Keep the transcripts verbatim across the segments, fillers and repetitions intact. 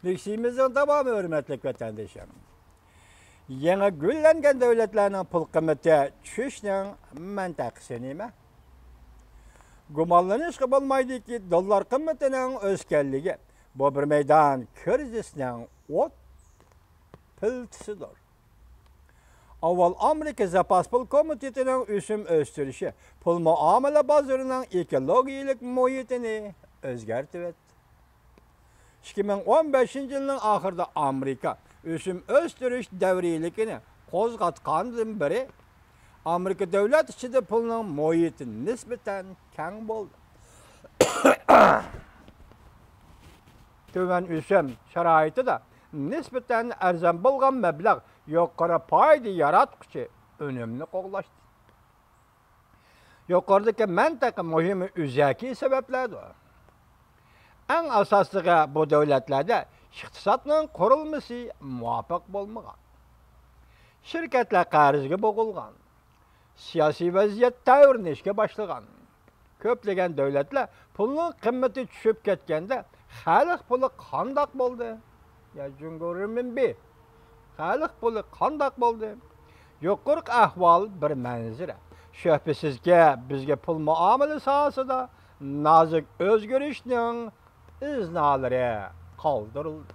بېكىشىمىزنىڭ داۋامى، ھۆرمەتلىك ۋەتەندىشىم. يېڭى گۈللەنگەن دۆلەتلەرنىڭ پۇل قىممىتى چۈشۈشنىڭ مەنتىقىسى نېمە؟ گۇمانلىنىشقا بولمايدۇكى، دوللار قىممىتىنىڭ ئۆسكەنلىكى، بۇ بىر مەيدان كىرىزىسنىڭ ئوت پىلتىسىدۇر. ئاۋۋال ئامېرىكا زاپاس پۇل كومىتېتىنىڭ ئۆسۈم ئۆستۈرۈشى پۇل مۇئامىلە بازىرىنىڭ ئېكولوگىيەلىك مۇھىتىنى ئۆزگەرتىۋەتتى. ئىككى مىڭ ئون بەشىنچى يىلنىڭ ئاخىرىدا ئامېرىكا ئۆسۈم ئۆستۈرۈش دەۋرىيلىكىنى قوزغاتقاندىن بېرى، ئامېرىكا دۆلەت ئىچىدە پۇلنىڭ مۇھىتى نىسبەتەن كەڭ بولدى. تۆۋەن ئۆسۈم شارائىتىدا نىسبەتەن ئەرزان بولغان مەبلەغ، يۇقىرى پايدا ياراتقۇچى ئۈنۈمنى قوغلاشتى. يۇقىرىدىكى مەنتىقە مۇھىم ئۆزەكى سەۋەبلەردۇر. ئەڭ ئاساسلىقى، بۇ دۆلەتلەردە ئىقتىسادنىڭ قۇرۇلمىسى مۇۋاپىق بولمىغان. شىركەتلەر قەرزگە بوغۇلغان. سىياسىي ۋەزىيەت تەۋرىنىشكە باشلىغان. كۆپلىگەن دۆلەتلەر پۇلنىڭ قىممىتى چۈشۈپ كەتكەندە، خەلق پۇلى قانداق بولدى؟ يا جۇڭگو رېنمىنبى، خەلق پۇلى قانداق بولدى؟ يۇقىرىقى ئەھۋال بىر مەنزىرە. شۈبھىسىزكى، بىزگە پۇل مۇئامىلە ساھەسىدە نازۇك ئۆزگىرىشنىڭ ئىزنالىرى قالدۇرۇلدى.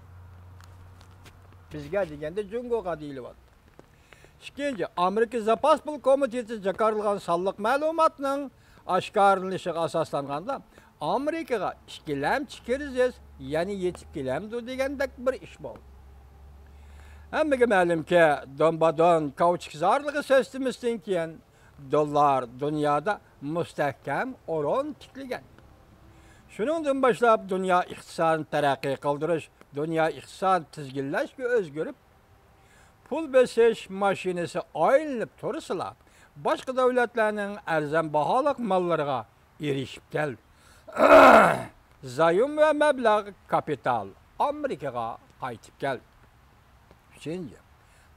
بىزگە دېگەندە جۇڭگوغا دېيىلىۋاتىدۇ. ئىككىنچى، ئامېرىكا زاپاس پۇل كومىتېتى جاكارلىغان سانلىق مەلۇماتنىڭ ئاشكارىلىنىشىغا ئاساسلانغاندا، ئامېرىكىغا ئىككىلەمچى كىرىزىس يەنە يېتىپ كېلەمدۇ دېگەندەك بىر ئىش بولدى. ھەممىگە مەلۇمكى، دونبادون كاۋچۇكزارلىقى سىستېمىسىدىن كېيىن دوللار دۇنيادا مۇستەھكەم ئورۇن تىكلىگەن. شۇنىڭدىن باشلاپ دۇنيا ئىقتىسادىنى تەرەققىي قىلدۇرۇش، دۇنيا ئىقتىسادىنى تىزگىنلەشكە ئۆزگىرىپ، پۇل بېسىش ماشىنىسى ئايلىنىپ تۇرسىلا، باشقا دۆلەتلەرنىڭ ئەرزان باھالىق ماللىرىغا ئېرىشىپ كەلدى. زايوم ۋە مەبلەغ كاپىتال ئامېرىكىغا قايتىپ كەلدى. ئۈچىنچى،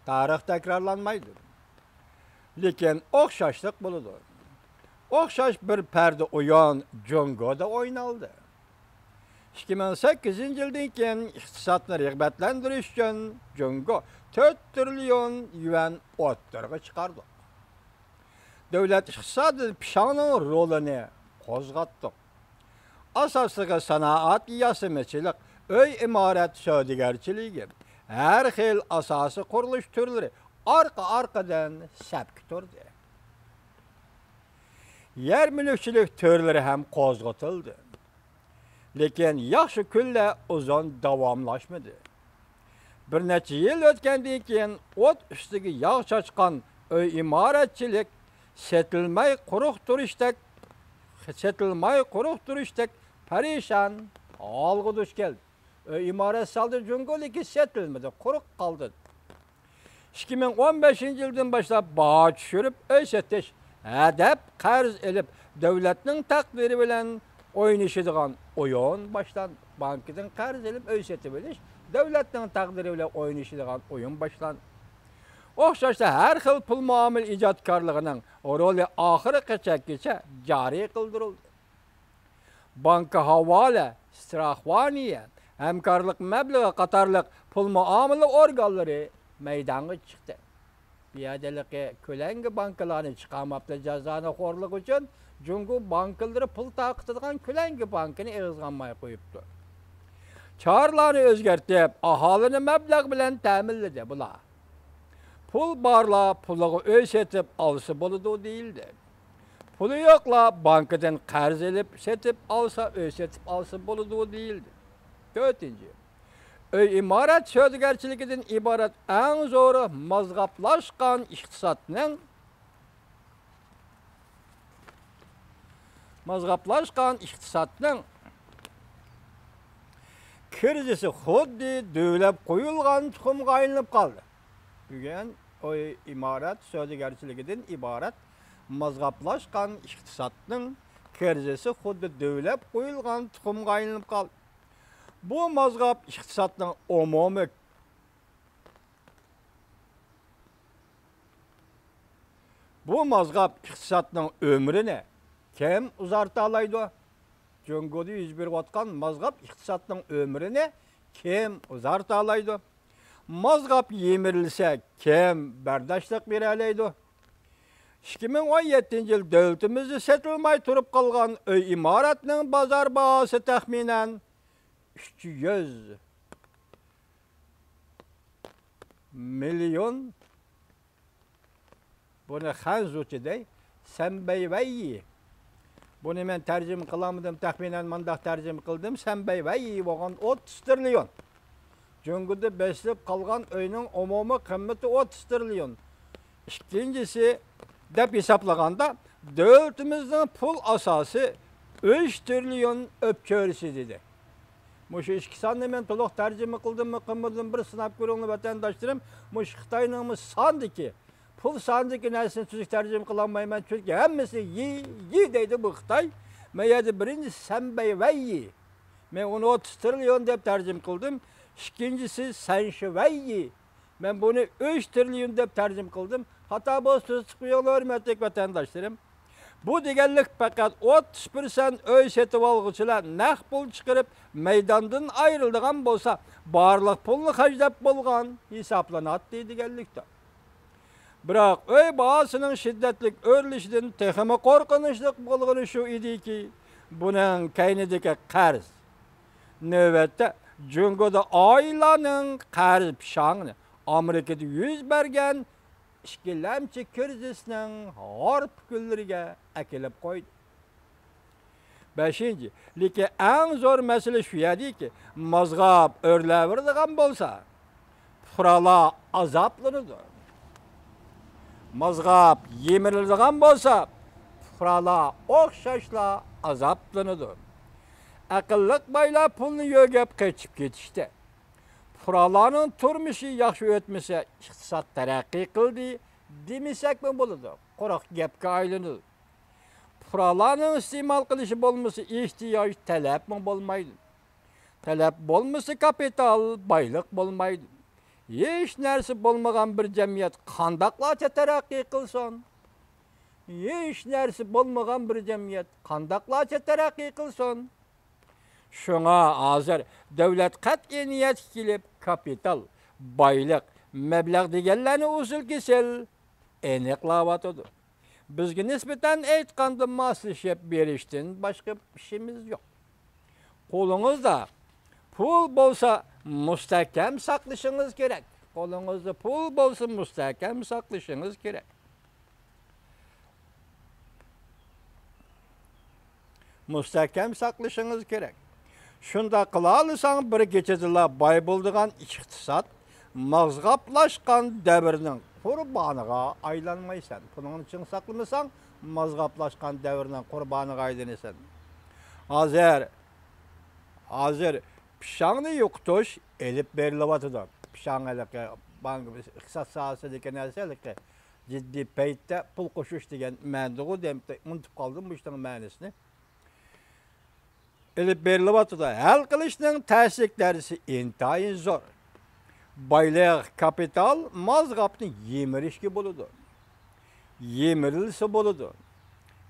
تارىخ تەكرارلانمايدۇ. لېكىن ئوخشاشلىق بولىدۇ. ئوخشاش بىر پەردە ئويۇن جۇڭگودا ئوينالدى. ئىككى مىڭ سەككىزىنچى يىلدىن كېيىن ئىقتىسادنى رىغبەتلەندۈرۈش ئۈچۈن جۇڭگو تۆت تىرىليون يۈەن ئوتتۇرىغا چىقاردۇق. دۆلەت ئىقتىسادىدا پىشاڭنىڭ رولىنى قوزغاتتۇق. ئاساسلىقى سانائەت، ياسىمىچىلىق، ئۆي ئىمارەت سودىگەرچىلىكى، ھەر خىل ئاساسىي قۇرۇلۇش تۈرلىرى ئارقا-ئارقىدىن سەپكە تۇردى. يەر مۈلۈكچىلىك تۈرلىرى ھەم قوزغىتىلدى. لېكىن ياخشى كۈنلەر ئۇزۇن داۋاملاشمىدى. بىر نەچچە يىل ئۆتكەندىن كېيىن ئوت ئۈستىگە ياغ چاچقان ئۆي ئىمارەتچىلىك سېتىلماي قۇرۇق تۇرۇشتەك، سېتىلماي قۇرۇق تۇرۇشتەك پەرىشان ھالغا دۇچ كەلدى. ئۆي ئىمارەت سالدى جۇڭگو، لېكىن سېتىلمىدى، قۇرۇق قالدى. ئىككى مىڭ ئون بەشىنچى يىلدىن باشلاپ باھا چۈشۈرۈپ ئۆي سېتىش، ھەدەپ قەرز ئېلىپ دۆلەتنىڭ تەقدىرى بىلەن ئوينىشىدىغان ئويۇن باشلاندى. بانكىدىن قەرز ئېلىپ ئۆي سېتىۋېلىش دۆلەتنىڭ تەقدىرى بىلەن ئوينىشىدىغان ئويۇن باشلاندى. ئوخشاشلا ھەر خىل پۇل مۇئامىلە ئىجادكارلىقىنىڭ رولى ئاخىرقى چەككىچە جارى قىلدۇرۇلدى. بانكا ھاۋالە، ستراخوانىيە، ھەمكارلىق مەبلىغى قاتارلىق پۇل مۇئامىلە ئورگانلىرى مەيدانغا چىقتى. بۇ يەردە ھېلىقى كۆلەڭگە بانكىلارنى چىقارماپلا، جازانىخورلۇق ئۈچۈن جۇڭگو بانكىلىرى پۇل تارقىتىدىغان كۆلەڭگە بانكىنى ئېغىزغا ئالماي قويۇپتۇ. چارىلارنى ئۆزگەرتىپ، ئاھالىنى مەبلەغ بىلەن تەمىنلىدى بۇلار. پۇل بارلار پۇلىغا ئۆي سېتىپ ئالسا بولىدۇ دېيىلدى. پۇلى يوقلار بانكىدىن قەرز ئېلىپ سېتىپ ئالسا، ئۆي سېتىپ ئالسا بولىدۇ دېيىلدى. تۆتىنچى، ئۆي ئىمارەت سودىگەرچىلىكىدىن ئىبارەت ئەڭ زور مازغاپلاشقان ئىقتىسادنىڭ، مازغاپلاشقان ئىقتىسادنىڭ كىرىزىسى خۇددى دۈۋلەپ قويۇلغان تۇخۇمغا ئايلىنىپ قالدى. بۈگۈن ئۆي ئىمارەت سودىگەرچىلىكىدىن ئىبارەت مازغاپلاشقان ئىقتىسادنىڭ كىرىزىسى خۇددى دۈۋلەپ قويۇلغان تۇخۇمغا ئايلىنىپ قالدى. بۇ مازغاپ ئىقتىسادنىڭ ئومۇمىي، بۇ مازغاپ ئىقتىسادنىڭ ئۆمرىنى كىم ئۇزارتالايدۇ؟ جۇڭگودا يۈز بېرىۋاتقان مازغاپ ئىقتىسادنىڭ ئۆمرىنى كىم ئۇزارتالايدۇ؟ مازغاپ يىمىرىلسە، كىم بەرداشلىق بېرەلەيدۇ؟ ئىككى مىڭ ئون يەتتىنچى يىل دۆلىتىمىزدە سېتىلماي تۇرۇپ قالغان ئۆي ئىمارەتنىڭ بازار باھاسى تەخمىنەن ئۈچ يۈز مىليون. بۇنى خەنزۇچە دەي، سەنبەيۋەييى. بۇنى مەن تەرجىمە قىلالمىدىم، تەخمىنەن مۇنداق تەرجىمە قىلدىم، سەنبەيۋەييى بولغان ئوتتۇز تىرىليون. جۇڭگودا بېسىلىپ قالغان ئۆينىڭ ئومۇمىي قىممىتى ئوتتۇز تىرىليون. ئىككىنچىسى دەپ ھېسابلىغاندا، دۆلىتىمىزنىڭ پۇل ئاساسى ئۈچ تىرىليون ئۆپچۆرىسى دېدى. مۇشۇ ئىككى ساننى مەن تولۇق تەرجىمە قىلدىممۇ، قىلمىدىممۇ، بىر سىناپ كۆرۈڭلار، ۋەتەنداشلىرىم. مۇشۇ خىتاينىڭمۇ ساندىكى، پۇل ساندىكى نەرسىنى تۈزۈك تەرجىمە قىلالمايمەن، چۈنكى ھەممىسى يى، يى دەيدۇ بۇ خىتاي. مەن يەردە بىرىنچىسى سەنبەيۋەييى. مەن ئۇنى ئوتتۇز تىرىليون دەپ تەرجىمە قىلدىم. ئىككىنچىسى سەنشىۋەييى. مەن بۇنى ئۈچ تىرىليون دەپ تەرجىمە قىلدىم. خاتا بولسا تۈزىتىپ قويۇڭلار، ھۆرمەتلىك ۋەتەنداشلىرىم. بۇ دېگەنلىك پەقەت ئوتتۇز پىرسەنت ئۆي سېتىۋالغۇچىلار نەق پۇل چىقىرىپ مەيداندىن ئايرىلىدىغان بولسا، بارلىق پۇلنى خەجلەپ بولغان ھېسابلىناتتى دېگەنلىكتۇر. بىراق ئۆي باھاسىنىڭ شىددەتلىك ئۆرلىشىدىن تېخىمۇ قورقۇنچلۇق بولغىنى شۇ ئىدىكى، بۇنىڭ كەينىدىكى قەرز. نۆۋەتتە جۇڭگودا ئائىلىلەرنىڭ قەرز پىشاڭى ئامېرىكىدا يۈز بەرگەن ئىككىلەمچى كىرىزىسنىڭ ھارپا كۈنلىرىگە ئەكېلىپ قويدى. بەشىنچى، لېكىن ئەڭ زور مەسىلە شۇ يەردىكى، مازغاپ ئۆرلەۋېرىدىغان بولسا، پۇقرالار ئازابلىنىدۇ. مازغاپ يىمىرىلىدىغان بولسا، پۇقرالار ئوخشاشلا ئازابلىنىدۇ. ئەقىللىق بايلار پۇلنى يۆگەپ قېچىپ كېتىشتى. پۇقرالارنىڭ تۇرمۇشى ياخشى ئۆتمىسە، ئىقتىساد تەرەققىي قىلدى دېمىسەكمۇ بولىدۇ، قۇرۇق گەپكە ئايلىنىدۇ. پۇقرالارنىڭ ئىستېمال قىلىشى بولمىسا، ئېھتىياج تەلەپمۇ بولمايدۇ. تەلەپ بولمىسا، كاپىتال، بايلىق بولمايدۇ. ھېچ نەرسە بولمىغان بىر جەمئىيەت قانداقلارچە تەرەققىي قىلسۇن؟ ھېچ نەرسە بولمىغان بىر جەمئىيەت قانداقلارچە تەرەققىي قىلسۇن؟ شۇڭا ھازىر دۆلەت قەتئىي نىيەتكە كېلىپ، كاپىتال، بايلىق، مەبلەغ دېگەنلەرنى ئۇسۇل-كېسىل ئېنىقلاۋاتىدۇ. بىزگە نىسبەتەن ئېيتقاندا، ماسلىشىپ بېرىشتىن باشقا ئىشىمىز يوق. قولىڭىزدا پۇل بولسا، مۇستەھكەم ساقلىشىڭىز كېرەك. قولىڭىزدا پۇل بولسا، مۇستەھكەم ساقلىشىڭىز كېرەك. مۇستەھكەم ساقلىشىڭىز كېرەك. شۇنداق قىلالىساڭ، بىر كېچىدىلا باي بولىدىغان ئىقتىساد، مازغاپلاشقان دەۋرنىڭ قۇربانىغا ئايلانمايسەن. پۇلۇڭنى چىڭ ساقلىمىساڭ، مازغاپلاشقان دەۋرنىڭ قۇربانىغا ئايلىنىسەن. ھازىر، ھازىر پىشاڭنى يوقىتىش ئېلىپ بېرىلىۋاتىدۇ. پىشاڭ ھېلىقى بانك، ئىقتىساد ساھەسىدىكى نەرسە ھېلىقى جىددىي پەيتتە پۇل قوشۇش دېگەن مەنىدىغۇ دەمتى، ئۇنتۇپ قالدىم بۇ ئىشنىڭ مەنىسىنى. ئېلىپ بېرىلىۋاتىدۇ. ھەل قىلىشنىڭ تەسلىك دەرىجىسى ئىنتايىن زور. بايلىق، كاپىتال مازغاپنى يىمىرىشكە بولىدۇ. يىمىرىلسا بولىدۇ.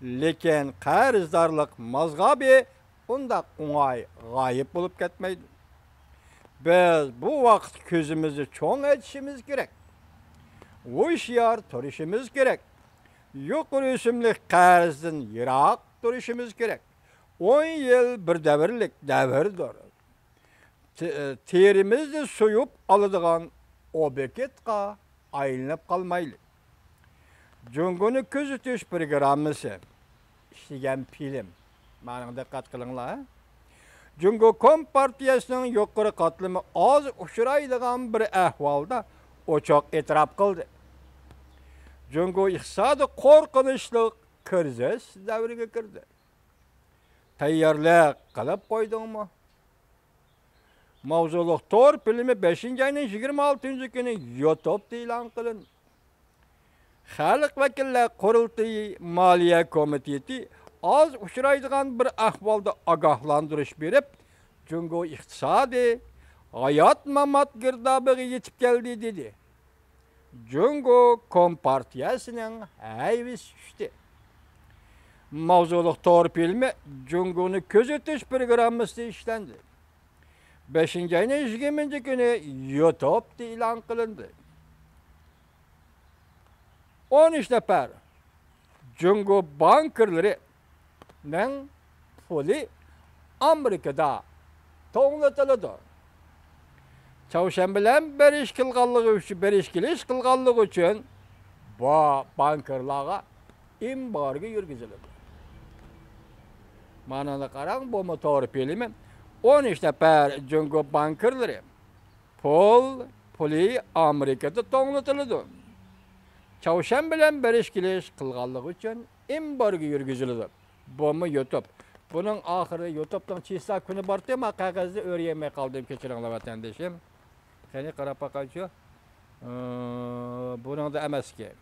لېكىن قەرزدارلىق مازغاپى ئۇنداق ئوڭاي غايىب بولۇپ كەتمەيدۇ. بىز بۇ ۋاقىت كۆزىمىزنى چوڭ ئېچىشىمىز كېرەك. ھوشيار تۇرۇشىمىز كېرەك. يۇقىرى ئۆسۈملۈك قەرزدىن يىراق تۇرۇشىمىز كېرەك. ئون يىل بىر دەۋرلىك دەۋردۇر. تېرىمىزنى سويۇپ ئالىدىغان ئوبيېكتقا ئايلىنىپ قالمايلى. جۇڭگونى كۆزىتىش پروگراممىسى، ئىشلىگەن فىلىم. مانا دىققەت قىلىڭلار. جۇڭگو كومپارتىيەسىنىڭ يۇقىرى قاتلىمى ئاز ئۇچرايدىغان بىر ئەھۋالدا ئوچۇق ئېتىراپ قىلدى. جۇڭگو ئىقتىسادى قورقۇنچلۇق كىرىزىس دەۋرىگە كىردى. تەييارلىق قىلىپ قويدۇڭمۇ؟ ماۋزۇلۇق تور فىلىمى بەشىنچى ئاينىڭ يىگىرمە ئالتىنچى كۈنى يۇتۇبتا ئېلان قىلىندى. خەلق ۋەكىللەر قۇرۇلتىيى مالىيە كومىتېتى ئاز ئۇچرايدىغان بىر ئەھۋالدا ئاگاھلاندۇرۇش بېرىپ، جۇڭگو ئىقتىسادى ھايات-مامات گىردابىغا يېتىپ كەلدى، دېدى. جۇڭگو كومپارتىيەسىنىڭ ھەيۋىسى چۈشتى. ماۋزۇلۇق تور فىلىمى جۇڭگونى كۆزىتىش پروگراممىسىدا ئىشلەندى. بەشىنچى ئاينىڭ يىگىرمىنچى كۈنى يۇتۇبتا ئېلان قىلىندى. ئون ئۈچ نەپەر جۇڭگو بانكىرلىرىنىڭ پۇلى ئامېرىكىدا توڭلىتىلىدۇ. چاۋشيەن بىلەن بېرىش قىلغانلىقى ئۈچۈن، بېرىش كېلىش قىلغانلىقى ئۈچۈن بۇ بانكىرلارغا ئېمبارگو يۈرگۈزۈلىدۇ. مانىنى قاراڭ، بۇمۇ توغرا پىلىمى. ئون ئۈچ نەپەر جۇڭگو بانكىرلىرى پۇل، پۇلى ئامېرىكىدا توڭلىتىلىدۇ. چاۋشيەن بىلەن بېرىش كېلىش قىلغانلىقى ئۈچۈن ئېمبارگو يۈرگۈزۈلىدۇ. بۇمۇ يۇتۇب. بۇنىڭ ئاخىرى يۇتۇبنىڭ چىسلا كۈنى بارتى، ما قەغەزنى ئۆرۈيەلمەي قالدىم، كېچىرىڭلار ۋەتەندىشىم. قېنى قاراپ باقايچۇ. ئى، بۇنىڭدا ئەمەسكەن.